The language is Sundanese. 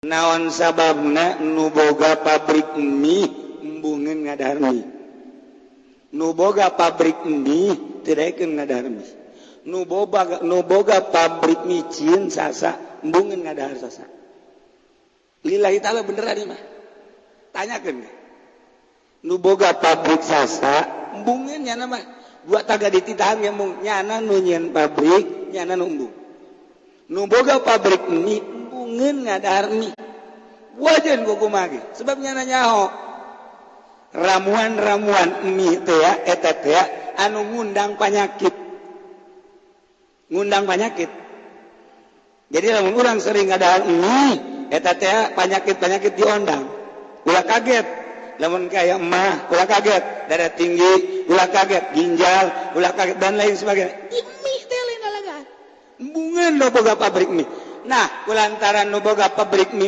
Naon sababna nu boga pabrik mie embungeun ngadahar mie, nu boga pabrik mie tidaekeun ngadahar mie, nu boga pabrik micin sasa embungeun ngadahar sasa? Lillahi ta'ala, beneran mah, tanyakeun nu boga pabrik sasa embungeun. Nyana mah dua taga dititahan ge embung. Nyana nu nyieun pabrik, nyana nu embung. Nu boga pabrik mie embungeun ngadahar mie. Wajan ku kumaha ge, sebab nyana nyaho ramuan-ramuan mie teh ya, eta teh ya, anu ngundang penyakit, ngundang penyakit. Jadi lamun urang sering ngadahar mie eta teh, penyakit-penyakit diondang. Ulah kaget lamun kayak emah, ulah kaget darah tinggi, ulah kaget ginjal, ulah kaget dan lain sebagainya. Di mie teh lain alagan. Embungeun nu boga pabrik mie. Nah, kulantaran nu boga pabrik mie